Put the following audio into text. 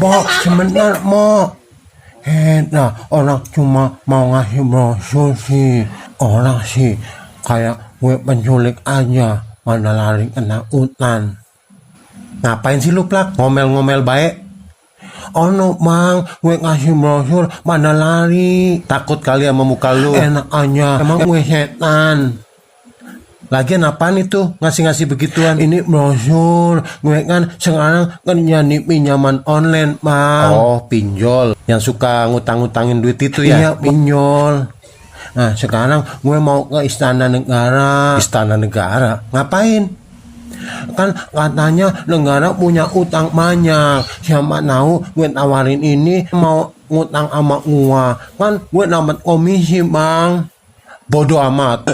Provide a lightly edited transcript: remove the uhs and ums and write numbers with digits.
Bok, sebentar, Mo. Nah, orang cuma mau ngasih brosur sih. Orang sih kayak gue penculik aja, mana lari kena hutan. Ngapain sih lu, Plak? Ngomel-ngomel baik? Oh no, Mang, gue ngasih brosur, mana lari. Takut kali sama muka lu. Enak aja, emang gue setan. Lagian apaan itu ngasih-ngasih begituan? Ini brosur, gue kan sekarang kerja di pinjaman online, Bang. Oh, pinjol. Yang suka ngutang-ngutangin duit itu ya? Iya, pinjol. Nah, sekarang gue mau ke Istana Negara. Istana Negara? Ngapain? Kan katanya negara punya utang banyak. Siapa tahu gue tawarin ini mau ngutang sama gua. Kan gue dapat komisi, Bang. Bodoh amat.